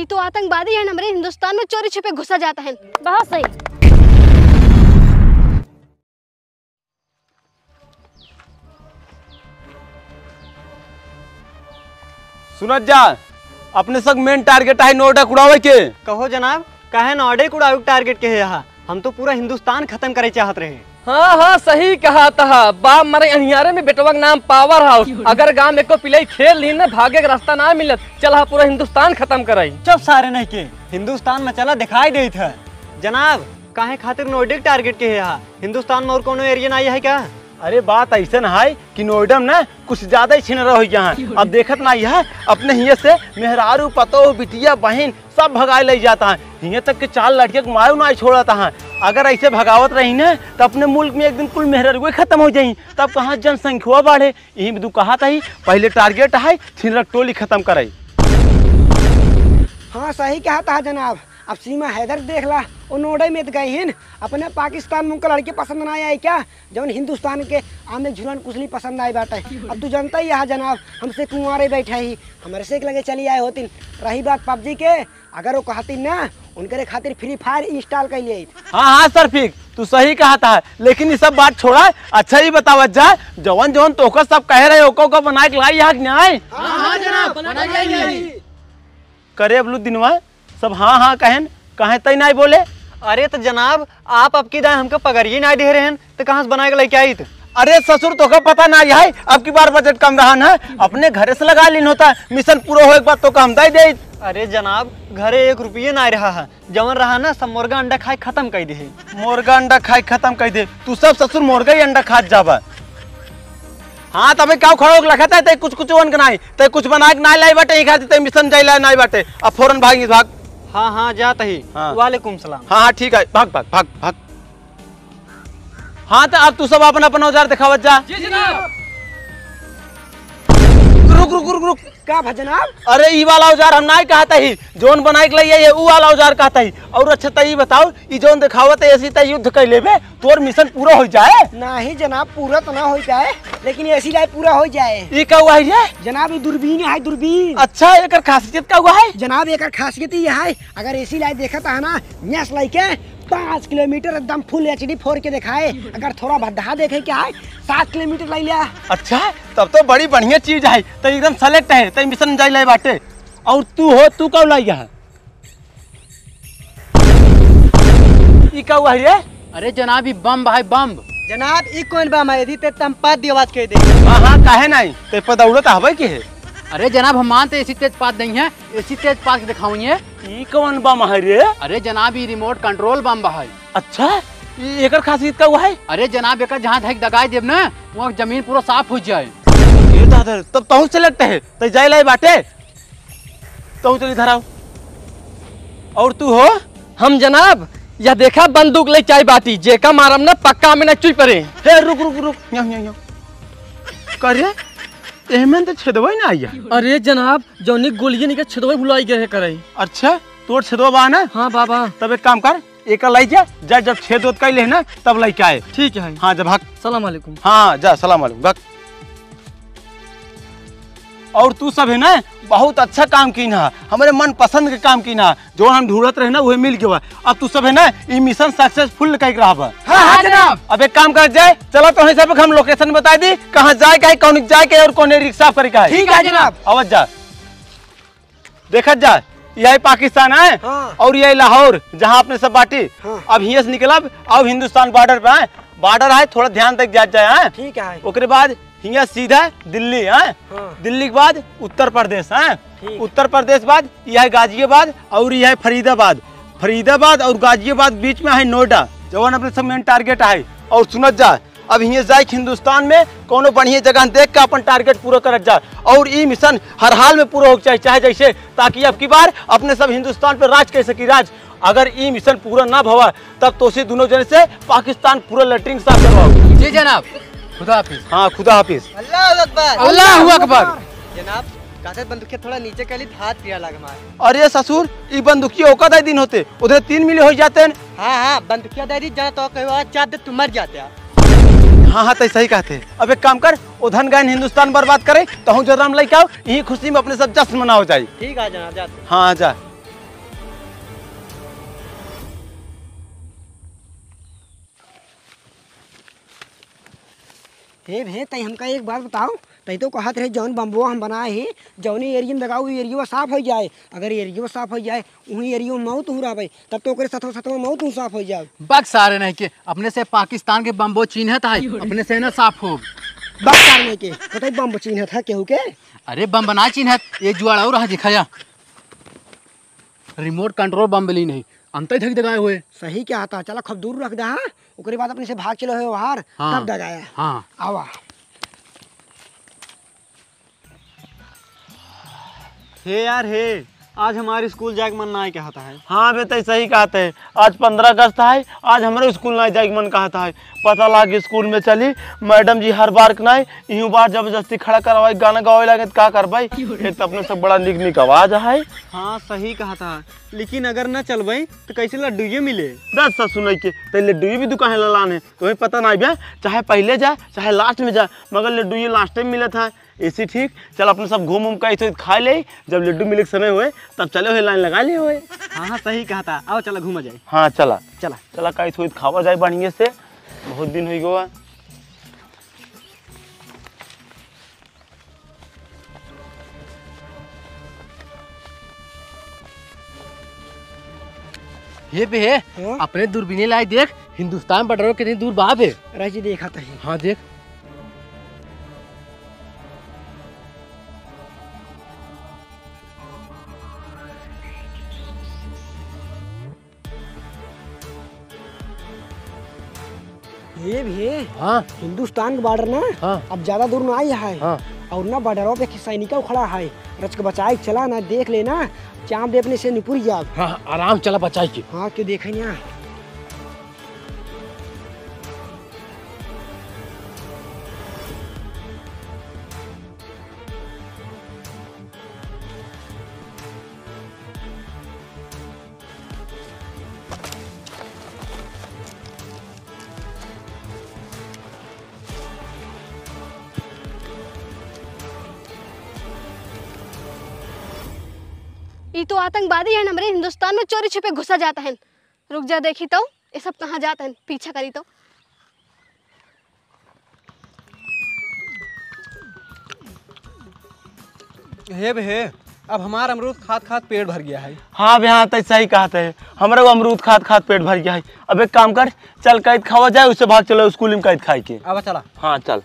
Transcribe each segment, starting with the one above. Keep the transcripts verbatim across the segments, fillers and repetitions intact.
तो आतंकवादी हैं, हमरे हिंदुस्तान में चोरी छुपे घुसा जाता है। बहुत सही। सुनत जा, अपने सब main target है नोएडा उड़ावे के। कहो जनाब, काहे नोएडा उड़ावे के target के है यहाँ? हम तो पूरा हिंदुस्तान खत्म करे चाहत रहे। हाँ, हाँ, सही कहा तहा। बाप मरे अनियारे में बेटवा के नाम power house। अगर गांव में को पिलाई खेल ली ना, भागे के रास्ता ना मिलत। चल, हाँ, पूरा हिंदुस्तान खत्म कराई। चुप सारे नहीं के, हिंदुस्तान में चला दिखाई देत है। जनाब, काहे खातिर नोएडा के target के है यहाँ? हिंदुस्तान में और कोनो area ना है क्या? अरे, बात ऐसन है कि नोएडा में ना कुछ ज्यादा ही छिनरा हो गया है। अब देखत ना यह अपने हिये से मेहरारू, पतोह, बिटिया, बहिन सब भगाए ले जाता है। हिये तक के चार लड़के के मारू ना छोड़ता है। अगर ऐसे भगावत रही ना तो अपने मुल्क में एक दिन कुल मेहरारू खत्म हो जाई। तब कहाँ जनसंख्या बढ़े? यही में तू कहा था ही, पहले target है छिनरा टोली खत्म करे। हाँ, सही कहा था जनाब। अब सीमा हैदर देख ला, वो नोएडा में तो गई हिन, अपने पाकिस्तान में उनका लड़के पसंद ना आए क्या? जौन हिंदुस्तान के आमे झुलन कुचली पसंद आए बाटे। अब तू जानता ही है जनाब, हमसे कुंवारे बैठा ही, हमरे से एक लगे चली आए होतिन। रही बात PUBG के, अगर वो कहतिन ना, उनकरे खातिर Free Fire install कर लिए। हाँ, हाँ, शरफीक, तू सही कहा था, लेकिन ये सब बात छोड़ा। अच्छा, ये बतावत जा, जवन जवन तोहका सब कहे रहे, ओका ओका बनाए के लाई है कि नाई? हाँ, हाँ, जनाब, बनाए के लाई। करे अब लू दिनवा, सब हाँ, हाँ कहेन, काहे तई नाई बोले? अरे तो जनाब, आप अब की दाएं हमके पगरिये नाई दे रहे हैं, तो कहाँ से बनाए के लेके आइत? अरे ससुर, तोका पता नाई है, अब की बार budget कम रहा ना, अपने घरे से लगा लीन होता, mission पूरा होए के बाद तोका हम दे देइत। अरे जनाब, घरे एक रुपये नाई रहा है, जवन रहा ना, सब मुर्गा अंडा खाए खत्म कर दे। मुर्गा अंडा खाए खत्म कर दे? तू सब ससुर मुर्गा ही अंडा खात जाबा। हाँ, तबे काऊ खड़ा होके लखत है, तै कुछ कुछ वन के नाई, तै कुछ बना के नाई लाई बाटे, एक हाथ तै mission जाई लाई नाई बाटे, अब फौरन भाग, भाग। हाँ, हाँ, जात ही। हाँ। वालेकुम सलाम। हाँ, हाँ, ठीक है, भाग, भाग, भाग, भाग। हाँ, तो अब तू सब अपन अपन औजार दिखावत जा। जी जनाब। रुक, रुक, रुक, रुक। का भा जनाब? अरे, ई वाला औजार हम नाई कहत ही, जौन बनाए के लिए ये ऊ वाला औजार कहत ही। और अच्छा, तै ई बताओ, ई जौन दिखावत है, एसी तै युद्ध कर लेबे, तोर mission पूरा हो जाए? नहीं जनाब, पूरा तो ना हो जाए, लेकिन एसी लाए पूरा हो जाए। ई का हुआ है ये? जनाब, ई दूरबीन है, दूरबीन। अच्छा, एकर खासियत का हुआ है? जनाब, एकर खासियत ई है, अगर एसी लाए देखत है ना, नेस लाइके पाँच किलोमीटर एकदम full HD four K दिखाए, अगर थोड़ा भद्दा देखे के है, सात किलोमीटर लाई लिया। अच्छा, तब तो बड़ी बढ़िया चीज है, तो एकदम select है, तो mission जाई लाई बाटे। और तू हो, तू कब लाई है? ई का हुआ है रे? अरे जनाब, ई बम भाई, बम। जनाब, ई कौन बम है? यदि ते तम पाद दी आवाज कह दे। हाँ, हाँ, काहे नहीं? ते पर दौड़त हवे के है? अरे जनाब, हम मानते एसी तेज पाद नहीं है, एसी तेज पाद के दिखाऊं ये। ई कौन बम है रे? अरे जनाब, ई remote control बम बा है। अच्छा, ई एकर खासियत का हुआ है? अरे जनाब, एकर जहाँ धक दगाई देब ना, वहाँ जमीन पूरा साफ हो जाए। ये दादा, तब तहु select है, तो जाए लाई बाटे। तहु चली धराओ। और तू हो? हम जनाब, यह देखा बंदूक ले चाय बाटी, जेका मारम ना पक्का में ना चुई परे। हे रुक, रुक, रुक, यहाँ, यहाँ, यहाँ। का रे? एहमें तो छेदवा ही ना आइया। अरे जनाब, जौनी गोलियां निके छेदवा भुलाई गए है करे। अच्छा, तोर छेदवा बा ना? हाँ बाबा। तब एक काम कर, एका लाई जा, जा जब छेद ओद कई ले ना, तब लाई के आए। ठीक है। हाँ, जा भाग। सलाम वालेकुम। हाँ, जा, सलाम वालेकुम, भाग। और तू सब है ना, बहुत अच्छा काम कीन हा, हमरे मन पसंद के काम कीन हा, जो हम ढूंढत रहे ना, उहे मिल गवा। अब तू सब है ना, ई mission successful कई के रहबा। हाँ, हाँ, जनाब। अब एक काम कर जाए, चला तो है सब हम location बताई दी, कहाँ जाए के है, कौन जाए के है और कौन रिक्शा करे के है। ठीक है, जनाब। आवत जा। देखत जा, यही पाकिस्तान है। हाँ। और यही लाहौर, जहाँ अपने सब बाटी। हाँ। अब हियाँ से निकलब, अब हिंदुस्तान border पे है, border है, थोड़ा ध्यान देके जात जाए, हैं? ठीक है। ओकरे बाद हियाँ सीधा दिल्ली, हैं? हाँ। दिल्ली के बाद उत्तर प्रदेश, हैं? ठीक। उत्तर प्रदेश बाद यह है गाजियाबाद और यह है फरीदाबाद। फरीदाबाद और गाजियाबाद बीच में है नोएडा, जवन अपने सब main target है। और सुनत जा, अब हियाँ जाए के हिंदुस्तान में कौनो बढ़िया जगह देख के अपन target पूरा करत जा। और ई mission हर हाल में पूरा होके चाही, चाहे जैसे, ताकि अब की बार अपने सब हिंदुस्तान पे राज कर सकी, राज। अगर ई mission पूरा ना भवा, तब तोसे दोनों जने से पाकिस्तान पूरा latrine साफ करवाओ। जी जनाब, खुदा हाफिज। हाँ, खुदा हाफिज। अल्लाह अकबर। अल्लाह अकबर। जनाब, कासे बंदूकिया थोड़ा नीचे कर ली, हाथ पिरा लाग मार। अरे ससुर, ई बंदूकिया ओका दे दिन होते, उधर तीन मिली हो जाते हैं। हाँ, हाँ, बंदूकिया दे दी, जना तो कहो, चाप दे, तू मर जाते हैं। हाँ, हाँ, तै सही कहते। अब एक काम कर, उधन गए हिंदुस्तान बर्बाद करे, तहूँ जराम लेके आओ, यही खुशी में अपने सब जश्न मनाओ जाए। ठीक है, जा, जा। हाँ, जा। हे भे, तई हमका एक बात बताओ, तई तो कहत रहे जौन बम्बवा हम बनाए ही, जौनी area में दगाओ, उ area साफ होइ जाए। अगर area साफ होइ जाए, उही area में मौत हो रहा भाई, तब तो ओकरे सथवा सथवा मौत हो साफ होइ जाए। बक सारे नहीं के, अपने से पाकिस्तान के बम्बो चीन्हत है, अपने से ना साफ हो। बक सारे नहीं के, पता ही बम्बो चीन्हत है केहू के? अरे बम्ब ना चीन्हत, ये जुआड़ और रहा दिखाया। Remote control बम्ब ली नहीं, अंतई धक दगाए हुए। सही क्या था, चला खूब दूर रख दे, हाँ? ओकरे बाद अपने से भाग चलो है बाहर, हाँ। तब दगाया। हाँ। आवा। हे यार हे, आज हमारे स्कूल जाए के मन नाहीं कहत है। हाँ बे, तई सही कहत है। आज पन्द्रह अगस्त है, आज हमरे स्कूल नाहीं जाए के मन कहत है। पता लाग स्कूल में चली, मैडम जी हर बार के नाहीं, इहू बार जबरदस्ती खड़ा करवाई, गाना गावे लागे त का करबाई? एक तो अपने सब बड़ा निक निक आवाज है। हाँ, सही कहत है, लेकिन अगर न चलबे तो कैसे लड्डू ये मिले? दस ससुर नहीं के, तई लड्डू ये भी दुकान है ललान है, तुम्हें पता नाहीं बे, चाहे पहले जाए, चाहे last में जाए, मगर लड्डू ये last में मिलत है। इसी ठीक, चल अपने सब घूम उम के ऐसे खा ले, जब लड्डू मिले के समय होए, तब चले होए, line लगा ले होए। हाँ, हाँ, सही कहत है, आओ चला घूमा जाए। हाँ, चला। चला। चला, का ऐसे खावा जाए बढ़िया से, बहुत दिन होइ गवा। हे बे, हाँ? अपने दूरबीने लाई देख, हिंदुस्तान border कितनी दूर बा बे। राजी देखा तही। हाँ, देख। हे भे, हाँ। हिंदुस्तान के border ना, हाँ। अब ज्यादा दूर ना आई है। हाँ। और ना border पे सैनिक खड़ा है, रच के बचाए के चला ना, देख लेना, चाँप दे अपने से निपुर जाब। हाँ, आराम चला बचाए के। हाँ, क्यों देखे ना। ई तो आतंकवादी हैं, हमरे हिंदुस्तान में चोरी छुपे घुसा जात हैं। रुक जा, देखी तो, ये सब कहाँ जात हैं, पीछा करी तो। हे बे, हे, अब हमार अमरूद खात खात पेट भर गया है। हाँ बे, हाँ, तै सही कहत है, हमरा वो अमरूद खात खात पेट भर गया है। अब एक काम कर, चल कैद खावा जाए, उससे भाग चलो स्कूल में कैद खाए के। अब चला। हाँ, चल।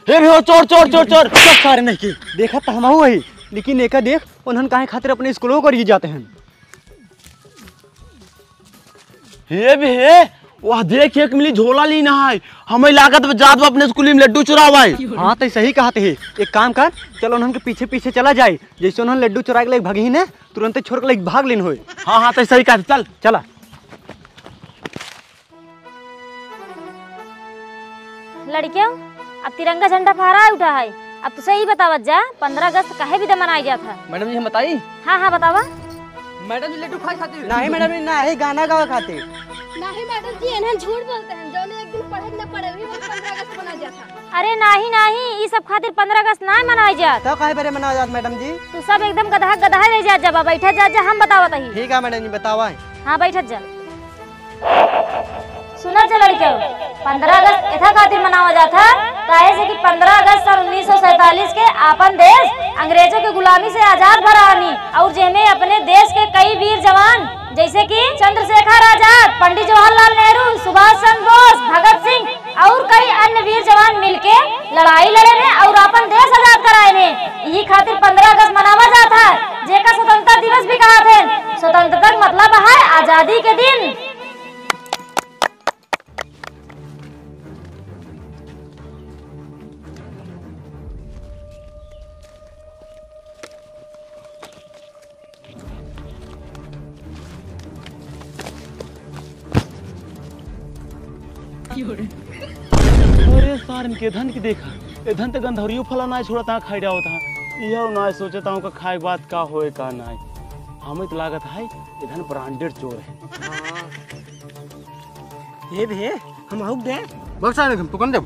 हे भे, चोर, चोर, चोर, चोर। चुप सारे नहीं के। देखा त हमहू वही, लेकिन एका देख, उन्हन काहे खातिर अपने स्कूलों को लिए जाते हैं। हे भे, हे, वह देख, एक मिली झोला लीन है। हमें लागत बा जात बा अपने स्कूल में लड्डू चुरावे। हाँ, तो सही कहत है। एक काम कर, चल उन्हन के पीछे पीछे चला जाए। जैसे उन्हन लड्डू चुरा के लेके भागी ने, तुरंते छोड़ के लेके भाग लेन होए। हाँ, हाँ, तो सही कहत, चल। चला। लड़कियों, अब तिरंगा झंडा फहराए उठा है। अब तुसे ई बतावत जा, पन्द्रह अगस्त काहे बिदा मनाई जात है? मैडम जी, हम बताई? हाँ, हाँ, बतावा। मैडम जी, लड्डू खाए खातिर। नहीं मैडम जी, नहीं, गाना गावे खातिर। नहीं मैडम जी, इन्हें झूठ बोलते हैं, जौन एक दिन पढ़े न पढ़े, वही दिन पन्द्रह अगस्त मनाई जात है। अरे नाही, नाही, ई सब खातिर पन्द्रह अगस्त ना मनाई जात। तब काहे बरे मनाई जात मैडम जी? तू सब एकदम गदहा गदहा रह जात, जब बैठा जात जा, हम बतावत ही। ठीक है मैडम जी, बतावा। हाँ, बैठत जा। सुनत जा लड़के, पन्द्रह अगस्त एथा खातिर मनावा जात है, काहे से कि पन्द्रह अगस्त सन उन्नीस सौ सैंतालीस के आपन देश अंग्रेजों के गुलामी से आजाद भरानी और जेमे अपने देश के कई वीर जवान जैसे कि चंद्रशेखर आजाद, पंडित जवाहरलाल नेहरू, सुभाष चंद्र बोस, भगत सिंह और कई अन्य वीर जवान मिलके लड़ाई लड़े ने और अपन देश आजाद कराए ने। यही खातिर पन्द्रह अगस्त मनावा जात है, जेका स्वतंत्रता दिवस भी कहत हैं। स्वतंत्रता के मतलब है आजादी के दिन। अरे सारन के धन के देखा, ए धन त गंधरियो फला नाय छोड़त, हाँ खाई जावत, हाँ। इहो नाय सोचत, हाँ का खाए के बाद का होए का नाय। हमें तो लागत है, ए धन branded चोर है। हाँ। ये भी है, हम हुक दे। बक्सा नहीं, हम तो कौन देब?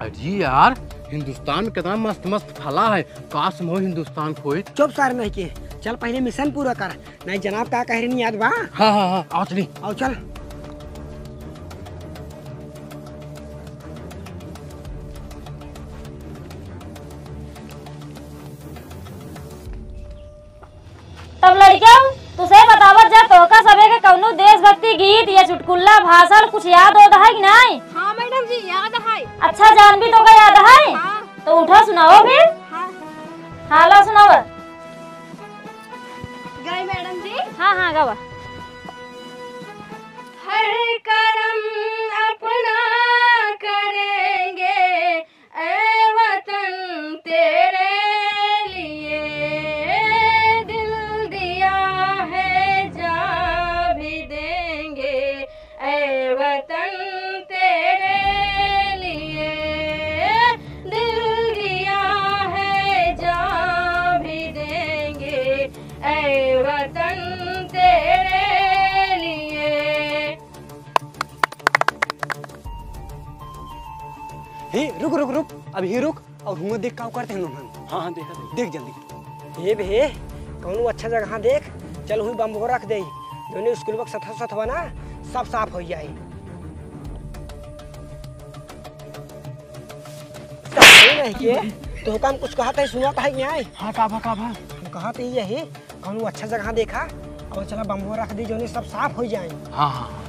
अरे यार, हिंदुस्तान कितना मस्त मस्त फला है, काश हम हिंदुस्तान खोइत। चुप सार नहीं के, चल पहले मिशन पूरा कर, नहीं जनाब का कह रही याद बा? हाँ, हाँ, हाँ, आओ चली। आओ चल। तब लड़कियों, तुसे बतावत जा, तोहका सभे के कौनो देशभक्ति गीत या चुटकुल्ला भाषण कुछ याद होत है कि नहीं? हाँ मैडम जी, याद है। अच्छा, जानवी तोहका याद है? हाँ। तो उठा सुनाओ फिर। हाँ। हाँ, ला सुनाओ। गाई मैडम जी? हाँ, हाँ, गावा। हर करम अपना करेंगे, ऐ वतन तेरे लिए दिल दिया है, जान भी देंगे, ऐ वतन तेरे लिए दिल दिया है, जान भी देंगे, ऐ वतन तेरे लिए। हे, रुक, रुक, रुक, अभी रुक, और हुआं देख का करत हैं उन्हन। हाँ, हाँ, देखा, देखा। देख जल्दी। हे बे, कौनो अच्छा जगह देख, चल हुई बम्बो रख दे, जौने स्कूल के सथवा सथवा ना, सब साफ हो जाए। नहीं के, तो काम कुछ कहत है, सुनत है कि नहीं? हाँ, का भा, का भा? हम कहत ही यही, कौनो अच्छा जगह देखा और चला बम्बो रख दी, जौने सब साफ हो जाए। हाँ, हाँ, हाँ।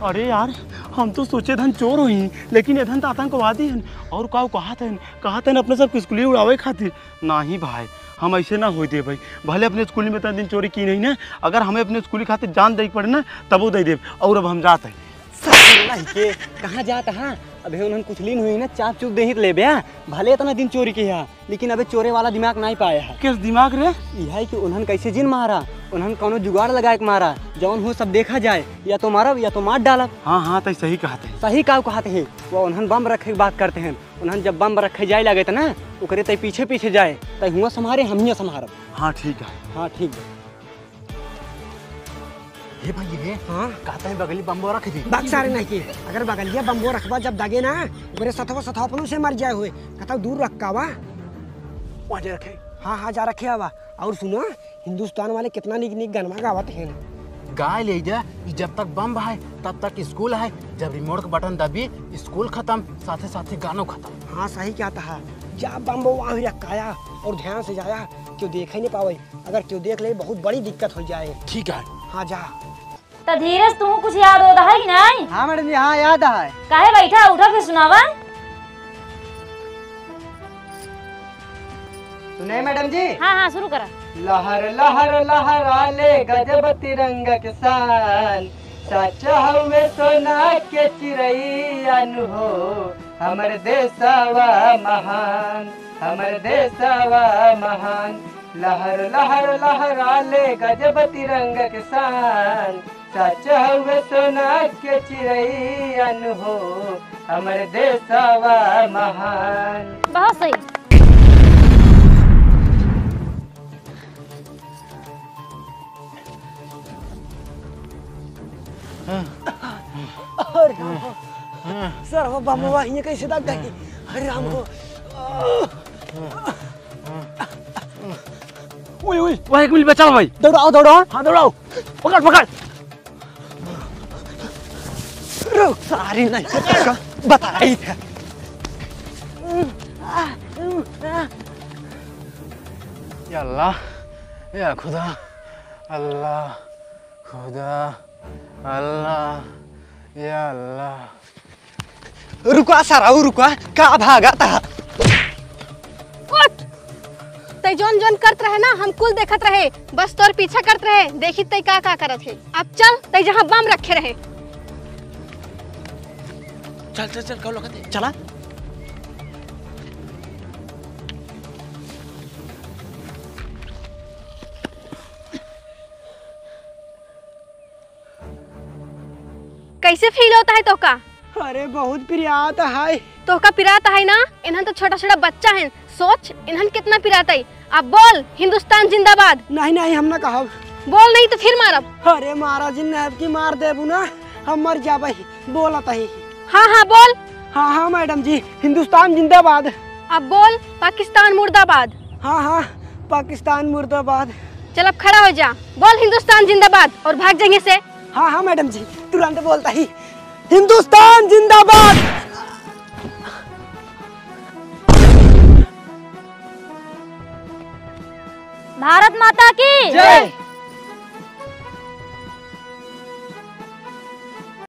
अरे यार, हम तो सोचे धन चोर होई, लेकिन एधन तो आतंकवादी हन। और का कहत हन, कहत हन अपने सब स्कूली उड़ावे खातिर। नाही भाई, हम ऐसे ना होई देबै। भले अपने स्कूली में इतना दिन चोरी की नहीं ना, अगर हमें अपने स्कूली खातिर जान दे के पड़े ना, तबो दे देब। और अब हम जात है। साला के, कहाँ जात हा? अबे उन्हन कुछ लीन हुई ना, चाप चुप देही त लेबे। भले इतना दिन चोरी किया, लेकिन अबे चोरे वाला दिमाग नहीं पाया है। किस दिमाग रे? यह है कि उन्हन कैसे जिन मारा, उन्हन कौनो जुगाड़ लगाए के मारा, जौन हो सब देखा जाए, या तो मारब या तो मार डालब। हाँ, हाँ, तै सही कहत है। सही का कहत है? वो उन्हन बम रखे के बात करते हैं, उन्हन जब बम रखे जाए लगे त ना, ओकरे तै पीछे पीछे जाए, तै हुआ संभारे, हम हियाँ संभारब। हाँ, ठीक है। हाँ, ठीक है। हे भाई, हे। हाँ? कहते हैं बगली बम्बो रख दी। बात सारे नहीं की। अगर बगलिया बम्बो रखबा जब दागे ना, ओकरे सथवा सथवा अपनों से मर जाए हुए। कहता दूर रख का बा। वहाँ जा रखे। हाँ, हाँ, जा रखे आवा। और सुनो, हिंदुस्तान वाले कितना नीक नीक गनवा गावत हैं। गाय ले जा, कि जब तक बम है, तब तक स्कूल है। जब रिमोट का बटन दबी, स्कूल खत्म, साथे साथे गानो खत्म। हाँ, सही कहता है। जा बम्बो वहाँ भी रख आया और ध्यान से जाया, क्यों देखे नहीं पावे। अगर क्यों देख ले, बहुत बड़ी दिक्कत हो जाए। ठीक है। हाँ, जा। त धीरज, तू कुछ याद होता है कि नहीं? हाँ मैडम जी, हाँ याद है। काहे बैठा, उठा फिर सुनावा। सुने मैडम जी। हाँ, हाँ, शुरू करा। लहर लहर लहराले गजब तिरंगा के शान, सच हवे सोना के चिरैया नु हो, हमर देशवा महान, हमर देशवा महान। लहर लहर लहराले गजब तिरंगा के शान, सच हवे सोना के चिरैया नु हो, हमर देशवा महान। बहुत सही। अरे राम हो। सर, वो बमवा हियाँ कैसे दाग गई? अरे राम हो। ओए, ओए, वहाँ एक मिनट बचाओ भाई। दौड़ाओ, दौड़ाओ। हाँ, दौड़ाओ। पकड़, पकड़। रुक, सारी नहीं, बता रही है। या अल्लाह, या खुदा, अल्लाह, खुदा, अल्लाह, या अल्लाह। रुका सारा, रुका, का भागत हा? उठ! तै जौन जौन करत रहे ना, हम कुल देखत रहे, बस तोर पीछा करत रहे, देखी तै का का करत है। अब चल, तै जहाँ बम रखे रहे। चल, चल, चल, कौन लोग थे? चला। कैसे फील होता है तोहका? अरे, बहुत पिरात है। तोहका पिरात है ना? इन्हन तो छोटा छोटा बच्चा है, सोच इन्हन कितना पिरात है। अब बोल, हिंदुस्तान जिंदाबाद। नहीं, नहीं, हम ना कहब। बोल नहीं तो फिर मारब। अरे, मारा जिन नहब की मार देबू ना, हम मर जाबे। बोलत ही। हाँ, हाँ, बोल। हाँ हाँ मैडम जी, हिंदुस्तान जिंदाबाद। अब बोल, पाकिस्तान मुर्दाबाद। हाँ हाँ, पाकिस्तान मुर्दाबाद। चल, अब खड़ा हो जा, बोल हिंदुस्तान जिंदाबाद और भाग जाएंगे से। हाँ हाँ मैडम जी, तुरंत बोलता ही, हिंदुस्तान जिंदाबाद। भारत माता की जय।